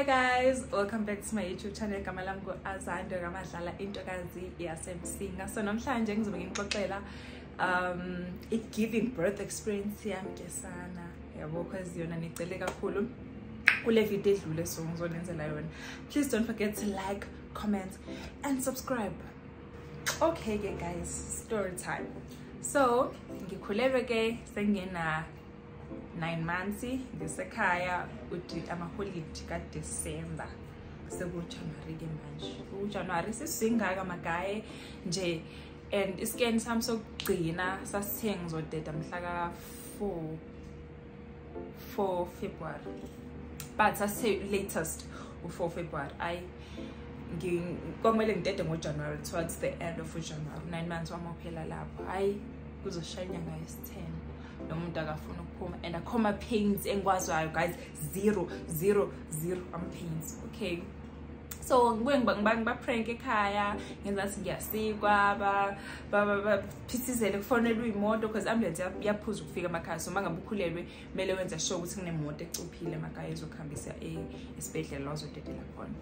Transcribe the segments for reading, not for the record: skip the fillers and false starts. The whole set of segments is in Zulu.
Hi guys, welcome back to my YouTube channel. Igama lami ngu-Azande kaMadlala, intokazi yaseMsinga. So namhlanje ngizobe nginixoxela i-giving birth experience yami ke sana. Yabo, cause yona nicele kakhulu kule video edlule, so ngizonenzela yona. Please don't forget to like, comment and subscribe. Okay ke guys, story time. So ngikhulelwe ke sengina 9 months ngisekhaya uthi amaholidi kaDecember, sekuJanuary ke manje. UJanuary sisingaka magaye nje, and iscan sami sokugcina sasithe ngizodeda mhla ka 4 February, but sasithe latest u4 February. Ayi, kwakumele ngidede ngoJanuary, towards the end of January, 9 months wami ophela lapho. Hayi, kuzoshaya inyanga yesi-10, lo muntu akafuna ukuphuma and akho ama-pains engiwazwayo guys, 0 0 0 ama-pains. Okay, so ngibuye ngiba-prank ekhaya, ngenza ngathi ngiyasikwa, baphithizele kufonelwe imoto because ambulance iyaphuza ukufika emakhaya. So uma ngabe ukhulelwe kumele wenze sure ukuthi kunemoto ecuphile emakhaya ezokuhambisa esibhedlela la uzodedela khona.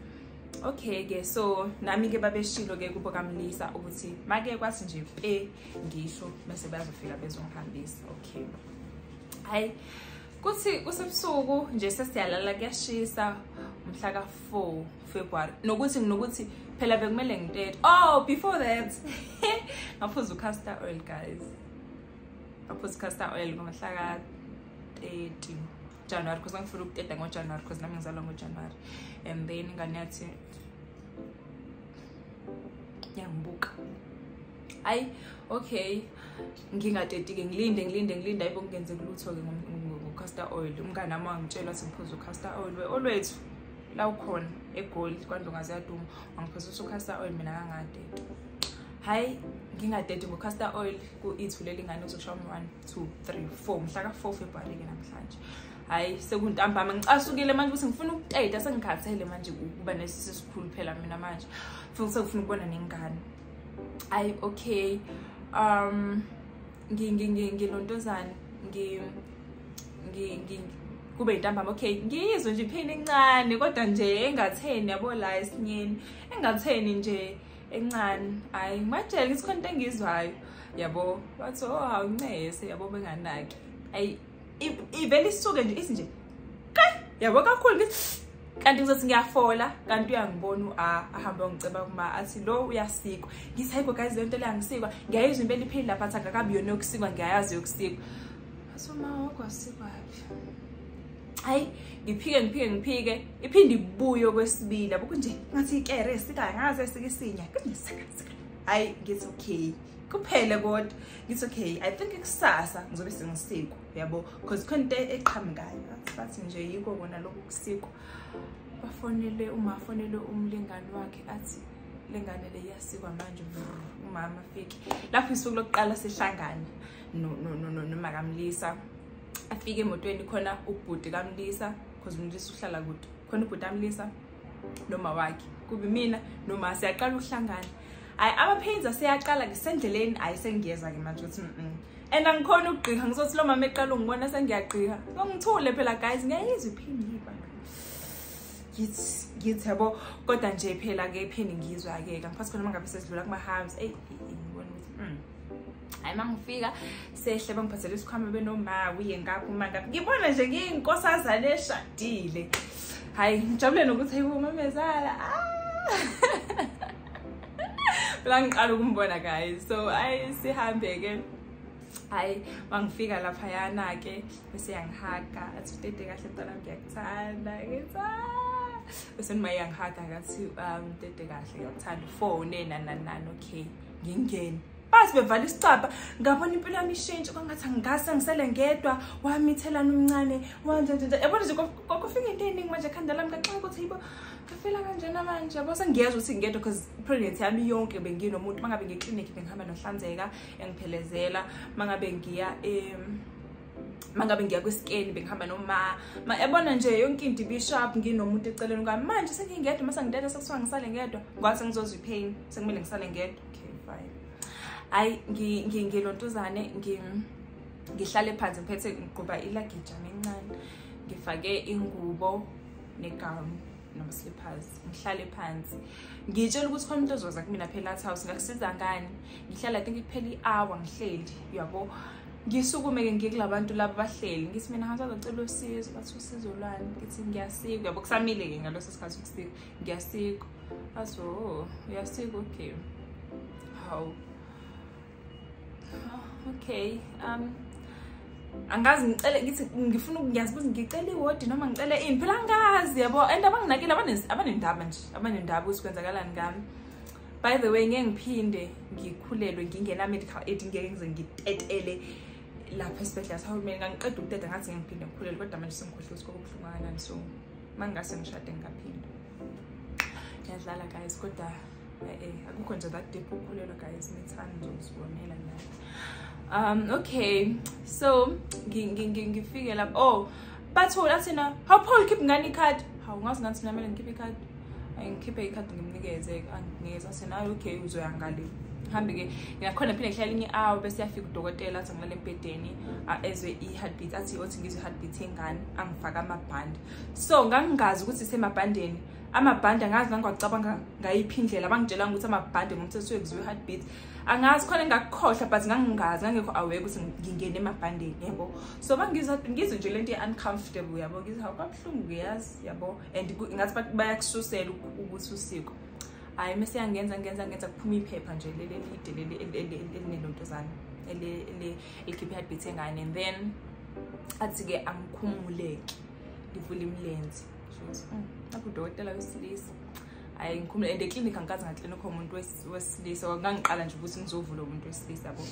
Okay ke, so nami ke babeshilo ke kubo kaMlisa ukuthi make kwathi nje pe ngisho bese bayazofika bezongihambisa. Okay, hayi, kuthi kusebusuku nje sesiyalala, kuyashisa mhla ka 4 February. Nokuthi phela bekumele ngitete. Oh, before that ngaphuza ucastor oil guys, ngaphuza ucastor oil ngomhla ka 30 January, because ngifuna ukuteta ngoJanuary because nami ngizalwa ngoJanuary. And then ingane yathi yangibuka. Hayi, okay, ngingateti ke, ngilinde ayibo kungenzeka lutho ke ngo-castor oil. Umngane wami wangitshela wathi ngiphuze u-castor oil olwethu la ukhona eGoli kwaNdonga ziyaduma, wangiphuzisa u-castor oil, mina ngangateta. Hayi, ngingateti ngo-castor oil ku-ithulela ingane kuzoshaya 1 2 3 4 mhla ka 4 February ke namhlanje. Hayi, sekuntambama ngicasukile manje ukuthi ngifuna ukuteta, sengikhathele manje ukuba nesisu esikhulu phela mina manje, futhi sengifuna ukubona nengane. Hayi, okay, ngilontozana ngi kube intambama. Okay, ngiyizwe nje iphini encane kodwa nje engatheni yabo la esinyeni, engatheni nje encane. Hayi, ngibatshela ngithi khona into engizwayo yabo, bathi oh awuncese yabo, benganaki. Hayi, ivele isuke nje ithi nje kai yabo kakhulu, ngithi kanti ngizothi ngiyafola, kanti uyangibona ahambe ongiceba kuma athi lo uyasikwa. Ngithi hayibo guys, le nto le angisikwa, ngiyayizwa impela iphini lapha athi akakabi yona yokusikwa, ngiyayazi yokusikwa. Athi uma wakwasikwa phi? Hayi, ngiphike iphinde ibuye okwesibili yabo, kunje ngathi ikere esikayo ngaze esikisinya kunje sika sika. Hayi, ngithi okay, kuphele kodwa ngithi okay, I think kusasa ngizobe sengisikwa yabo, because khona into eqhamukayo. Bathi nje yiko kona lokhu kusikwa. Bafonele uma afonele umlingani wakhe athi lengane le iyasikwa manje. Umama afike lapho, isuku lokuqala sihlangana noma kaMlisa, afike emotweni khona ubhuti kaMlisa, because uMlisa uhlala kude, khona ubhuti kaMlisa noma wakhe, kube mina noma siyaqala ukuhlangana. Hayi, ama-pains aseyaqala ngisendleleni. Hayi, sengiyeza ke manje ukuthi and angikhona ukugqika, ngizothi lo mama eqala ungibona sengiyagqika, ngithule phela guys, ngiyayizwa iphini yiba ngithi yabo, kodwa nje phela ke iphini ngizwa ke ngiphathi khona mangabe sesidlula kuma-hams. Eyi, ngibona ukuthi hayi, mangifika sehle bangiphathele isikhwama benoma uye ngapha uma ngapha, ngibona nje ngiyinkosazane eshadile. Hayi, ngijabule nokuthi hayibo mamezala, phela ngiqala ukumbona guys. So hayi, sihambe ke. Hayi, mangifika laphayana ke bese yangihaga athi utete kahle mntwana, ngiyakuthanda. Ngithi bese noma yangihaga ngathi tete kahle ngiyakuthanda, ufone nani nani. Okay, ngingene bathi bevala isicabha, ngabona impilo yami ishintshe, kwangathi angingase ngisele ngedwa, wamithelana umncane wanjenjenje yabona nje kwakufika into eningi manje ekhanda lami, kaxaka ukuthi hayibo ngafila kanjena manje yabo, sengiyezwa ukuthi ngedwa because pregnancy yami yonke benginomuntu. Mangabe ngiye eklinikhi bengihamba noHlanzeka engiphelezela, mangabe ngiya mangabe ngiya kwisikeni bengihamba noma yabona nje yonke into ibishap, nginomuntu eceleni kwami. Manje sengingedwa, mase ngideda sekuthiwa ngisale ngedwa, ngase ngizozwa ipain sekumele ngisale ngedwa. Okay, fine. Hayi, ngilontuzane ngihlale phansi ngiphethe ngiqhuba ilagijana encane, ngifake ingubo negown. nama-slippers, ngihlale phansi ngitshela ukuthi khona umuntu ozoza kumina phela athi house ngakusiza ngani. Ngihlala I think kuphela i-hour ngihleli yabo. Ngisukume-ke ngiye kula bantu laba bahleli, ngithi mina ngisazocela usizo. Bathi usizo lwani? Ngithi ngiyasikwa yabo, kusamile-ke ngaleso sikhathi ukusikwa, ngiyasikwa. Bathi oh uyasikwa, okay, hawu okay. Angazi ngicele, ngithi ngifuna ngiyazibuza ngicela iwodi noma ngicele ini phela angazi yabo. And abanginakile abanendaba nje, abanendaba ukuthi kwenzakalani ngami. By the way, ngeke ngiphinde ngikhulelwe ngingena medical aid, ngeke ngize ngitetele lapha esibhedlela sahulumeni. Ngangiqeda ukuteta ngathi ngeke ngiphinde ngikhulelwe, kodwa manje sengikhohlwe ukuthi kwakubuhlungu kangakanani, so mangingase ngishade ngingaphinda. Ngiyadlala guys, kodwa akukho nje that deep ukukhulelwa guys, nithanda ngizozibonela naye. Okay, so ngifike lapho, oh bathola athina hawu Paul khipha ngani ikhadi. Hawu ngazi ngathi mina kumele ngikhiphe ikhadi. Ngikhiphe ikhadi ngimnikeze, anginikeze athi nayo okay uzoya ngale. Ngihambe-ke ngingakhona phinde ngihlale enye i-hour bese yafika udokotela athi ngilale embhedeni, ezwe i-heartbeat, athi othi ngizwe i-heartbeat yengane, angifake amabhande. So ngangingazi ukuthi isemabhandeni amabhande, angazi ngangicabanga ngayiphi indlela, abangitshelanga ukuthi amabhande ngomthetho wekuzwe i-heartbeat, angazi khona engakukhohlwa, but ngangingazi, ngangekho aware ukuthi ngingene emabhandeni yabo. So bangizwa ngizwe nje lento ye-uncomfortable yabo, ngizwe hawu kabuhlungu yazi yabo, and ngathi bayakususela ukuthi usiko. Hayi mase yangenza ngenza kuphuma iphepha nje leli elide leli elinenontozana elikhipha i-heartbeat engane, and then athi-ke angikhumuleke ngivule imilenze. Lapho udokotela wesilisa, hhayi ngikhumule, and eklinikhi angikaze ngaklinikha umuntu wesilisa, ngangiqala nje ukuthi ngizovula umuntu wesilisa yabo.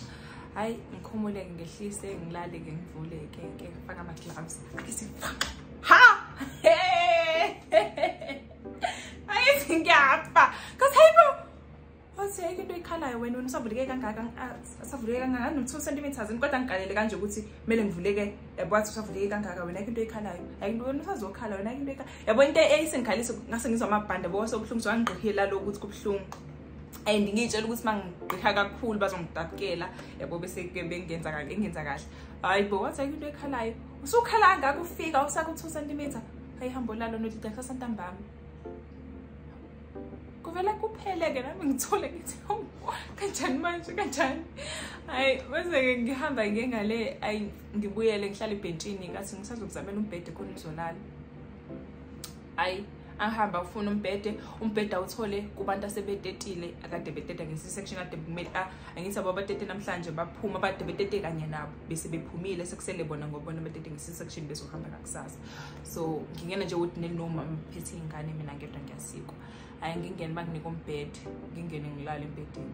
Hhayi ngikhumuleke ngehlise ngilale-ke ngivule-ke ke ngifake ama-gloves, angithi ha angithi ngiyafa kathi hayibo, wathi ayikho into oyikhalayo wena, wena usavuleke kangaka, usavuleke kangaka no-2 centimeters, kodwa ngigalele kanje ukuthi kumele ngivuleke yabo. Wathi usavuleke kangaka wena, ayikho into oyikhalayo, ayikho wena usazokhala wena, ayikho into oyikhalayo yabo. Into eyisengikhalisa ngase ngizwa amabhande yabo, sekubuhlungu, so angigqihela lo ukuthi kubuhlungu, and ngiyitshela ukuthi mangigqiha kakhulu bazongidabukela yabo, bese bengenza kahle. Hayi bo, wathi ayikho into oyikhalayo, usukhala kangaka ufika usaka u-2 centimeter, hayi hambo lalo nodida kusasa ntambama kuvele kuphele-ke. Nami ngithole ngithi kanjani manje, kanjani. Hhayi bese-ke ngihamba ngiye ngale, ayi ngibuyele ngihlale ebhentshini, ngathi ngisazokuzamela umbhede khona uzolala. Hhayi angihamba ufuna umbhede, umbhede awuthole kubantu asebetetile, akade beteta ngesi-section kade kumele angithi abo abatete namhlanje baphuma, abade betete kanye nabo bese bephumile, sekusele bona ngoba bona batete ngesi-section bezohamba ngakusasa. So ngingena nje ukuthi nenomama phethe iy'ngane, mina ngedwa ngiyasikwa. Hhayi ngingene banginika umbhede, ngingene ngilale embhedeni.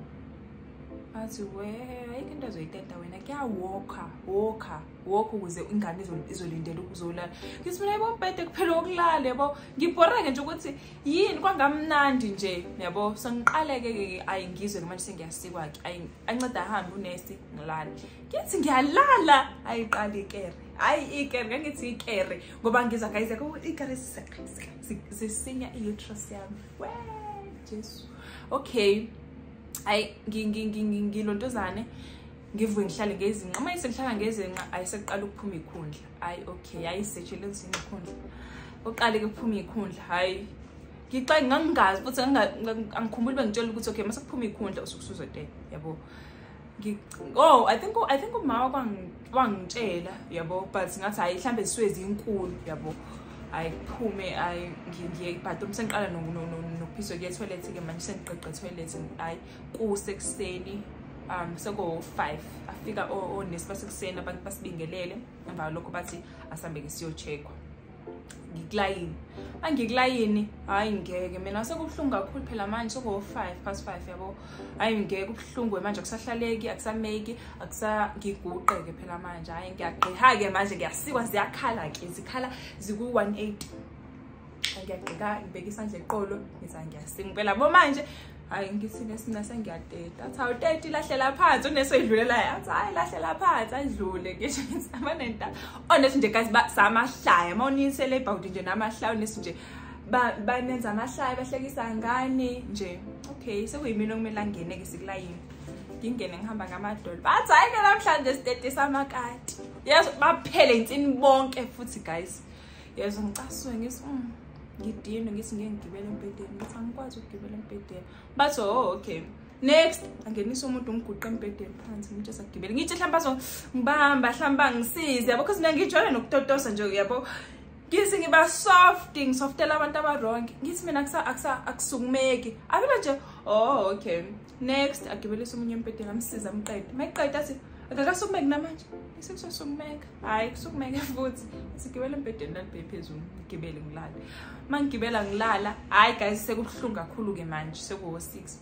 Bathi we ayikho into ozoyiteta wena, kuyawokha wokha wokha ukuze ingane izolindela ukuzolala. Ngithi mina yebo umbhede kuphela wokulala yabo, ngibhoreke nje ukuthi yini kwangamnandi nje yabo. So ngiqaleke-ke ayi ngizwe-ke manje sengiyasikwa-ke, ayi anceda ahambe unesi ngilale. Ngithi ngiyalala, ayiqala ikere, hhayi ikere, ngangithi ikere ngoba ngizwa guys ikere zisinya i-uterus yami, we Jesu. Okay, hayi ngilontozane ngivuke ngihlale ngezinqa, uma sengihlala ngezinqa ayi sekuqala ukuphuma ikhundla. Hayi okay, hayi setshelezini ikhundla, uqale-ke kuphuma ikhundla. Hhayi ngixa ngangingazi futhi angikhumbuli bengitshela ukuthi okay mase kuphuma ikhundla usuke usuzoteta yabo. Oh I think umama wangitshela yabo, but ngathi hayi mhlambe zisuke zinkulu yabo. Hayi kuphume, hayi ngiye bathroom sengiqala nokuphiswa kuye toilet-ke manje, sengiqeqe toilet. Hayi kusekuseni seko-5 afika onesi basekuseni, abantu basibingelele, emva kwalokho bathi asambe-ke siyo-check-wa. Ngikulayini, angikulayini, hhayi ngeke mina sekubuhlungu kakhulu phela manje, seko-5:05 yabo. Hhayi ngeke kubuhlungu manje, akusahlaleki, akusameki, ngiguqe-ke phela manje. Hhayi ngiyagqiha-ke manje, ngiyasikwa, ziyakhala-ke, zikhala ziku-180. Ngiyagqika ngibeka isandla eqolo, ngithi ngiyasika impela bo manje. Hhayi ngithi nesina sengiyateta, athi awuteti lahlela phansi, unesi oyidlulelayo athi hhayi lahlela phansi adlule. Ngisho ngithi abanentaba onesi nje guys samahlaya, uma unisele ebhawudi nje namahlaya onesi nje banenza amahlaya, bahlekisa ngani nje. Okay, sekuyimina okumele angene-ke sikulayini, ngingene ngihamba ngamadolo, bathi hhayi-ke namhlanje sitetisa amakati. Yes, baphele insini bonke futhi guys. Yezwa ngicasuke ngithi Ngidinwe ngithi ngeke ngigibele embhedeni, ngithi angikwazi ukugibela embhedeni. Bathi oh okay. Next angenisa umuntu ngiguqe embhedeni phansi ngimtshela sagibele. Ngithi mhlawumbe azongibamba mhlawumbe angisize yabo because mina ngijwayele nokutotosa nje yabo. Ngithi ngiba soft, ngisoftela abantu aba-wrong. Ngithi mina akusukumeki. Abela nje oh okay. Next agibelisa omunye embhedeni amsiza amqede. Mayiqeda athi akakasukumeki namanje. Sekusosukumeka. Hayi kusukumeke futhi. Sigibele embhedeni lalibheke phezulu, ngigibele ngilala. Mangigibela ngilala, hayi guys sekubuhlungu kakhulu ke manje, sekuwo 6.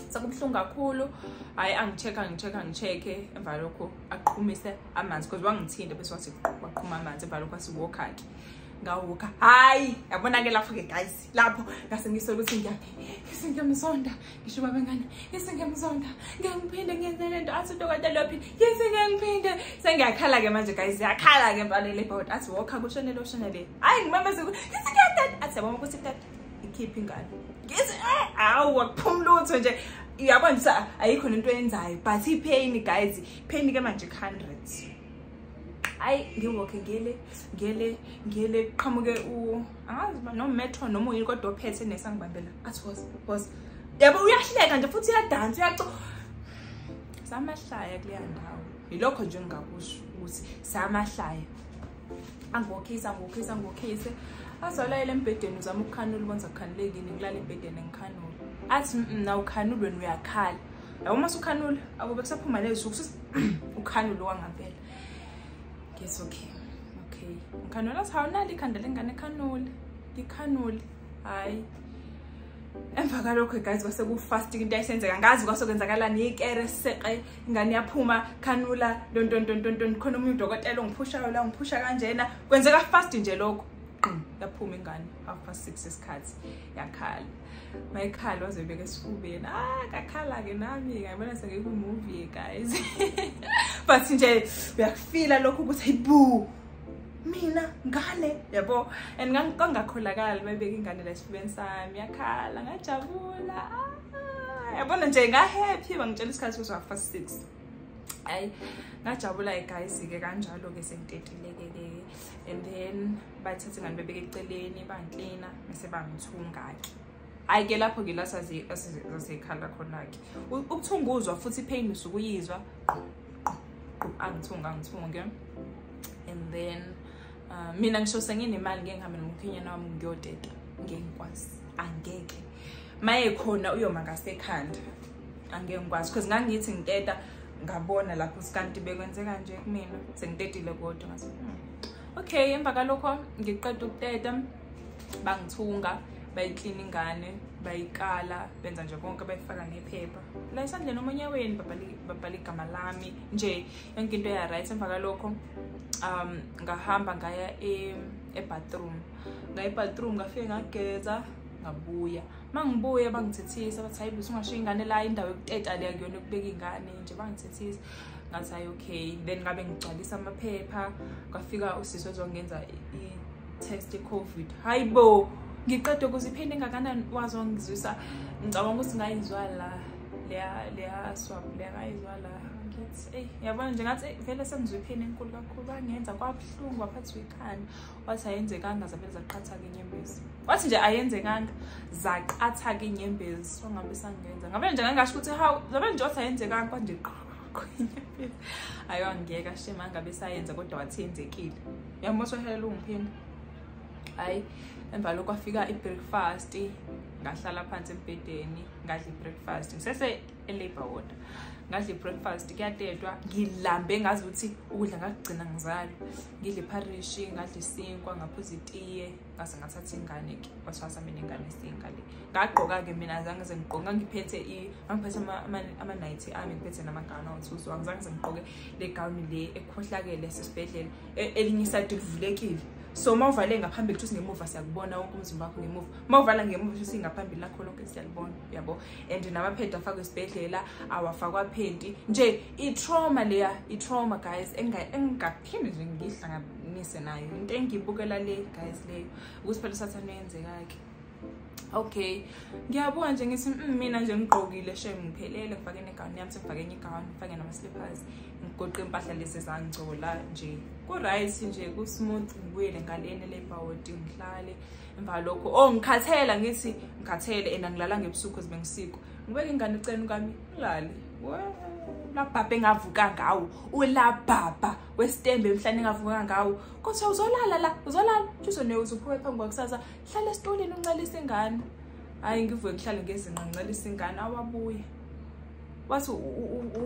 Sekubuhlungu kakhulu. Hayi angicheck emva lokho aqhumise amanzi because wangithinta bese wathi waqhuma amanzi emva lokho asiwalker ke. Ngawalker. Hayi yabona ke lapho ke guys, lapho ngase ngisho ukuthi ngiyaphi. Ngiyamzonda. Ngisho baba ngane, ngiyamzonda. Ngeke ngiphinde ngiyenze lento athi udokotela uphinde. Ngeke ngiphinde. Sengiyakhala ke manje guys, ngiyakhala ke mbalele about athi walker kushonele ushonele. Hayi ngimemeze ngithi ngiyatata. Athi yabona ukuthi tata ikhipha ingane. Ngithi awu akuphuma lutho nje. Uyabona nje ayikho lento oyenzayo but ipain guys, pain ke manje 100. Hayi ngiwalke ngele qhamuke u angazi ba noma metro noma uyini kodwa ophethe nesangibambela athi was yabo uyahleka nje futhi uyadansa uyacu samahlaya kuleya ndawo. Yilokho nje engingakusho ukuthi samahlaya. Angokhise azolayela embhedeni uzama ukukhanula ubonza kukhanulekini ngilala embhedeni ngikhanula. Athi na ukhanula wena uyakhala. Yabo uma usukhanula akube kusaphuma lezo ukhanula wangampela. Yes okay. Okay. Ngikhanula sawunali ikhanda lengane ekhanule. Ngikhanule. Hayi. Emva kalokho guys kwase ku fast into ayisenzeka ngazi kwasokwenzakalani ikere seqe ingane yaphuma khanula donton khona umuntu udokotela ongiphushayo la ngiphusha kanjena kwenzeka fast nje lokho. Yaphuma ingane 6:30 isikhathi yakhala. Mayikhala wazobeka esifubeni. Ah kakhala ke nami ngayibona sengiku movie guys. But nje uyakufila lokho ukuthi hayibu mina ngane yabo and ngangakholakala bayibeka ingane la esifubeni sami yakhala ngajabula. Yabona nje nga happy bangitshela isikhathi ukuthi 6:30. Hayi ngajabula guys ke kanjalo ke sengitetileke ke and then bathatha ingane bebeke eceleni bangiklina bese bangithunga ke. Hayi ke lapho ke la sasikhala khona ke ukuthunguzwa futhi pain usukuyizwa angithunge and then mina ngisho senginemali ngeke ngihambe nomkhenyana wami ngiyoteta ngeke ngikwazi angeke maye khona uyoma ngasekhanda angeke ngikwazi because ngangithi ngiteta ngabona lapho sikanti bekwenzeka nje kumina sengitetile kodwa ngathi okay. Emva kalokho ngiqeda ukuteta bangithunga bayiklina ingane bayikala benza nje konke bayifaka ngephepha la esandleni omunye babhala igama lami nje yonke into ya right. Emva kalokho ngahamba ngaya e-bathroom ngaya e-bathroom ngafike ngageza ngabuya. Mangibuya bangithethisa bathi hayi bese ungashiya ingane la indawo yokuteta le akuyona ukubeka ingane nje bangithethisa ngathi hayi okay. Then ngabe ngigcwalisa amaphepha kwafika usisi ozongenza i-test ye-COVID. Hayibo ngiqede ukuziphinde engakanani wazongizwisa ngicabanga ukuthi ngayizwa la leya swab leya ngayizwa la ngithi ey yabona nje ngathi vele sengizwe iphini enkulu kakhulu bangenza kwabuhlungu waphathwa ikhanda wathi ayenzekanga zavele zaqhatha-ke inyembezi wathi nje ayenzekanga zaqatha-ke inyembezi wangabe sangenza ngabe nje ngangasho ukuthi hawu zabe nje wathi ayenzekanga kwanje inyembezi ayo angiyeka shema angabe sayenza kodwa wathi yenzekile uyambona sohelela ungiphinda. Hayi emva lokho kwafika i-breakfast ngahlala phansi embhedeni ngadla i-breakfast ngisese e-labor ward ngadla i-breakfast kuyatetwa ngilambe ngazi ukuthi ukudla ngakugcina ngizalo ngidle ipharishi ngadla isinkwa ngaphuza itiye ngase ngathatha ingane ke kwaswasa mina ingane singa le ngagqoka ke mina azange ngize ngigqoke ngangiphethe ama-nightie ami ngiphethe namagawuni awuthuzo angizange ngize ngigqoke le gawuni le ekhohlakele sesibhedlela elinye isayidi livulekile. So mawuvale ngaphambili futhi ngemuva siyakubona wonke umzimba wakho ngemuva. Mawuvala ngemuva futhi ngaphambili lakho lonke siyalibona yabo. And namaphedi afakwe esibhedlela awafakwa phenti nje i-trauma leya i-trauma guys engingaphinde nje ngihlanganise nayo into engibukela le guys leyo ukuthi phela usathane yenzeka ke. Okay, ngiyabuka nje ngithi mina nje ngigqokile shem, ngiphelele, ngifake negawuni yami, sengifake enye igawuni, ngifake nama-slippers, ngigoqe impahla lezi zangcola nje, ku-right nje, ku-smooth. Ngibuyele ngalena labour ward ngihlale. Emva lokho oh ngikhathela, ngithi ngikhathele and angilalanga ebusuku because bengisikho. Ngibeke ingane eceleni kwami ngilale. Labhabha engavuka ngawo, ulabhabha wesitembe emhlane engavuka ngawo, kodwa uzolala la, uzolala uzone uzuphume phambi kwakusasa, hlala esitulini uncelise ingane. Hayi, ngivuke ngihlale ngezinqa ngincelise ingane. Awabuye wathi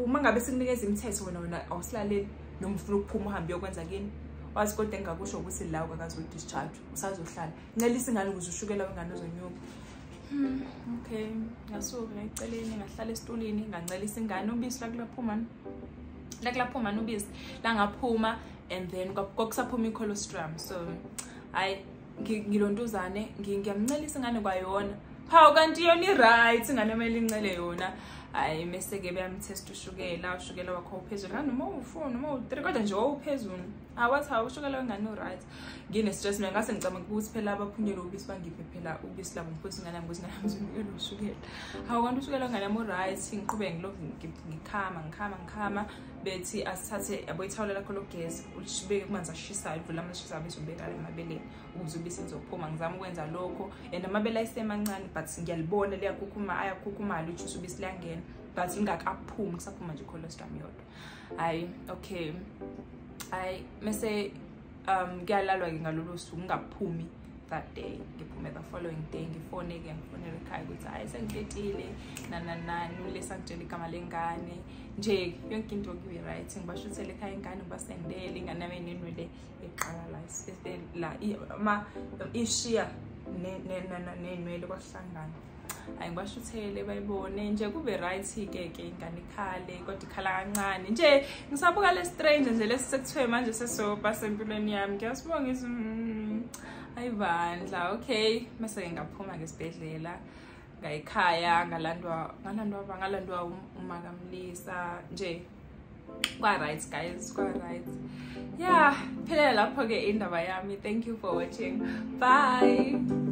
uma ngabe sikunikeza imithetho wena awusilaleli, noma ufuna ukuphuma uhambe uyokwenza kini. Wathi kodwa engakusho ukuthi la ukakazo-discharge, usazohlala ncelisa ingane ukuze ushukela wengane uzonyuka. Okay, ngasuka ngayiceleni, ngahlala esitulini, ngancelisa ingane. Ubisi lakulaphuma ubisi langaphuma, and then kwakusaphuma i-colostrum. So hayi, ngilontuzane ngiyamncelisa ingane kwayona. Hawu, kanti yona i-right ingane kumele incele yona. Hayi, mese-ke beyamthesta ushukela, ushukela wakho uphezulu, noma uwu-4 noma uwu-3, kodwa nje wawuphezulu. Awathi hawu, ushukela wengane u-right. Ngine-stress mina, ngase ngicabanga ukuthi phela abaphunyelwe ubisi bangiphe phela ubisi labo, ngiphuze ingane yami ukuthi ingane yami izonikela ushukela. Hawu, kanti ushukela wengane yami u-right. Ngiqhubeke ngilokhu ngikhama, bethi asithathe yabo ithawula lakho lokugeza ulibeke kumanzi ashisayo, uvule amanzi ashisayo bese ubeka emabeleni ukuze ubisi lizophuma. Ngizama ukwenza lokho and amabele ayisemancane, but ngiyalibona liyakhukhuma, ayakhukhumala ujuice, ubisi liyangena, but lingakaphumi, kusaphuma nje colostrum yodwa. Hayi, okay, hayi, mese kuyalalwa-ke ngalolo suku, ngingaphumi that day, ngiphume the following day. Ngifone-ke, ngifonele ekhaya ukuthi hhayi sengiqedile nananani, ulesa ngitshela igama lengane nje, yonke into kube-right. Ngibashuthele ekhaya ingane, ngibasendele ingane yami enenwele eqala la la ishiya ney'nwele kwahlangana. Hayi, ngibashuthele bayibone nje, kube right-ke ke, ingane ikhale kodwa ikhala kancane nje. Ngisabuka le stranger nje lesi sekuthiwe manje sesoba sempilweni yami, ngiyasibonga ngithi hayi bandla. Okay, mase-ke ngaphuma-ke esibhedlela ngayikhaya, ngalandwa umakamlisa nje, kwa-right guys, kwa-right. Yeah, phelela lapho-ke indaba yami. Thank you for watching, bye.